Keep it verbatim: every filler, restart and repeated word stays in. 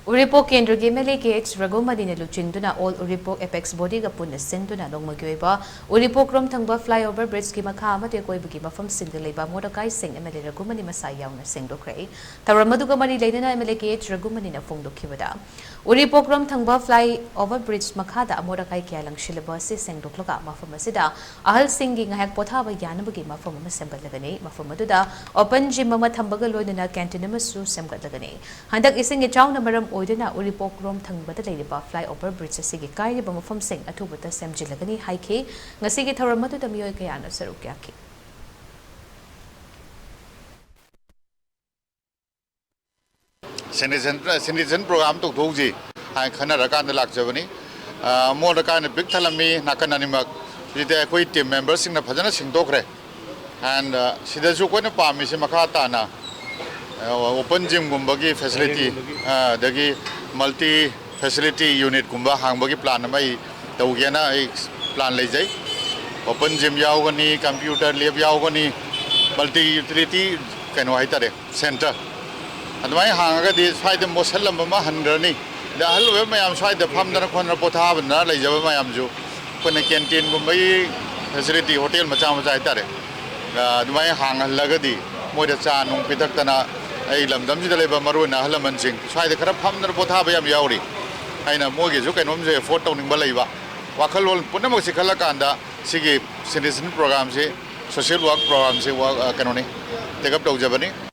ꯎꯔꯤꯄꯣꯛ ꯀꯦꯟꯗ꯭ꯔꯒꯤ MLA KH ꯔꯘꯨꯃꯅꯤꯅ ꯂꯨꯆꯤꯡꯗꯨꯅ All ꯎꯔꯤꯄꯣꯛ Apex Bodyꯒ ꯄꯨꯟꯅ ꯁꯤꯟꯗꯨꯅ ꯅꯣꯡꯃꯒꯤ ꯑꯣꯏꯕ ꯎꯔꯤꯄꯣꯛ ꯔꯣꯝ ꯊꯪꯕ flyover bridgeꯀꯤ ꯃꯈꯥ ꯑꯃꯗꯤ ꯑꯀꯣꯏꯕꯒꯤ ꯃꯐꯝꯁꯤꯡꯗ ꯂꯩꯕ ꯑꯃꯣꯠ ꯑꯀꯥꯏꯁꯤꯡ MLA ꯔꯘꯨꯃꯅꯤ ꯃꯁꯥ ꯌꯥꯎꯅ ꯁꯦꯡꯗꯣꯛꯈ꯭ꯔꯦ꯫ ꯊꯧꯔꯝ ꯑꯗꯨꯒ ꯃꯔꯤ ꯂꯩꯅꯅ MLA KH ꯔꯘꯨꯃꯅꯤꯅ ꯐꯣꯡꯗꯣꯛꯈꯤꯕꯗ, ꯎꯔꯤꯄꯣꯛ ꯔꯣꯝ ꯊꯪꯕ flyover bridge ꯃꯈꯥꯗ ꯑꯃꯣꯠ ꯑꯀꯥꯏ ꯀꯌꯥ ꯂꯪꯁꯤꯜꯂꯕ ꯑꯁꯤ ꯁꯦꯡꯗꯣꯛꯂꯒ ꯃꯐꯝ ꯑꯁꯤꯗ ꯑꯍꯜꯁꯤꯡꯒꯤ ꯉꯥꯏꯍꯥꯛ ꯄꯣꯊꯥꯕ ꯌꯥꯅꯕꯒꯤ ꯃꯐꯝ ꯑꯃ ꯁꯦꯝꯒꯠꯂꯒꯅꯤ꯫ ꯃꯐꯝ ꯑꯗꯨꯗ open gym ꯑꯃ ꯊꯝꯕꯒ ꯂꯣꯏꯅꯅ canteen ꯑꯃꯁꯨ ꯁꯦꯝꯒꯠꯂꯒꯅꯤ꯫ ꯍꯟꯗꯛ ꯏꯁꯤꯡ ꯏꯆꯥꯎꯅ ꯃꯔꯝ ꯑꯣꯏꯗꯨꯅ ꯎꯔꯤꯄꯣꯛ ꯔꯣꯝ ꯊꯪꯕꯗ ꯂꯩꯔꯤꯕ flyover bridge ꯑꯁꯤꯒꯤ ꯀꯥꯏꯔꯤꯕ ꯃꯐꯝꯁꯤꯡ ꯑꯊꯨꯕꯗ ꯁꯦꯝꯖꯤꯜꯂꯒꯅꯤ ꯍꯥꯏꯈꯤ꯫ ꯉꯁꯤꯒꯤ ꯊꯧꯔꯝ ꯑꯗꯨꯗ ꯃꯤꯑꯣꯏ ꯀꯌꯥꯅ ꯁꯔꯨꯛ ꯌꯥꯈꯤ꯫ Sanitation, sanitation program ꯇꯧꯊꯣꯛꯍꯧꯁꯤ ꯍꯥꯏꯅ ꯈꯟꯅꯔꯀꯥꯟꯗ ꯂꯥꯛꯆꯕꯅꯤ꯫ ꯑ, ꯑꯃꯣꯠ ꯑꯀꯥꯏꯅ ꯄꯤꯛ ꯊꯜꯂꯝꯃꯤ ꯅꯥꯀꯟ ꯑꯅꯤꯃꯛ꯫ ꯍꯧꯖꯤꯛꯇꯤ ꯑꯩꯈꯣꯏ team memberꯁꯤꯡꯅ ꯐꯖꯅ ꯁꯦꯡꯗꯣꯛꯈ꯭ꯔꯦ꯫ And, ꯑ, ꯁꯤꯗꯁꯨ ꯑꯩꯈꯣꯏꯅ ꯄꯥꯝꯃꯤꯁꯤ ꯃꯈꯥ ꯇꯥꯅ, ꯑ, open gymꯒꯨꯝꯕꯒꯤ facility, ꯑ, ꯑꯗꯒꯤ multi facility unitꯀꯨꯝꯕ ꯍꯥꯡꯕꯒꯤ plan ꯑꯃ ꯑꯩ ꯇꯧꯒꯦꯅ ꯑꯩ plan ꯂꯩꯖꯩ꯫ Open gym ꯌꯥꯎꯒꯅꯤ, computer lab ꯌꯥꯎꯒꯅꯤ, multi utility ꯀꯩꯅꯣ ꯍꯥꯏꯇꯥꯔꯦ, center꯫ ꯑꯗꯨꯃꯥꯏꯅ ꯍꯥꯡꯉꯒꯗꯤ ꯁ꯭ꯋꯥꯏꯗ ꯃꯣꯠꯁꯜꯂꯝꯕ ꯑꯃ ꯍꯟꯈ꯭ꯔꯅꯤ꯫ ꯑꯗ ꯑꯍꯜ ꯑꯣꯏꯕ ꯃꯌꯥꯝ ꯁ꯭ꯋꯥꯏꯗ ꯐꯝꯗꯅ ꯈꯣꯠꯇꯅ ꯄꯣꯊꯥꯕꯅ ꯂꯩꯖꯕ ꯃꯌꯥꯝꯁꯨ ꯑꯩꯈꯣꯏꯅ canteenꯒꯨꯝꯕꯒꯤ facility, hotel ꯃꯆꯥ ꯃꯆꯥ ꯍꯥꯏꯇꯥꯔꯦ, ꯑ, ꯑꯗꯨꯃꯥꯏꯅ ꯍꯥꯡꯍꯜꯂꯒꯗꯤ ꯃꯣꯏꯗ ꯆꯥ ꯅꯨꯡ ꯄꯤꯊꯛꯇꯅ ꯑꯩ ꯂꯝꯗꯝꯁꯤꯗ ꯂꯩꯕ ꯃꯔꯨ ꯑꯣꯏꯅ ꯑꯍꯜ ꯂꯃꯟꯁꯤꯡ ꯁ꯭ꯋꯥꯏꯗ ꯈꯔ ꯐꯝꯗꯅ ꯄꯣꯊꯥꯕ ꯌꯥꯝ ꯌꯥꯎꯔꯤ꯫ ꯑꯩꯅ ꯃꯣꯏꯒꯤꯁꯨ ꯀꯩꯅꯣꯝꯁꯦ effort ꯇꯧꯅꯤꯡꯕ ꯂꯩꯕ꯫ ꯋꯥꯈꯜꯂꯣꯟ ꯄꯨꯝꯅꯃꯛꯁꯤ ꯈꯜꯂꯀꯥꯟꯗ ꯁꯤꯒꯤ sanitation programꯁꯤ, social work programꯁꯤ ꯋꯥ-, ꯑ, ꯀꯩꯅꯣꯅꯤ, take up ꯇꯧꯖꯕꯅꯤ꯫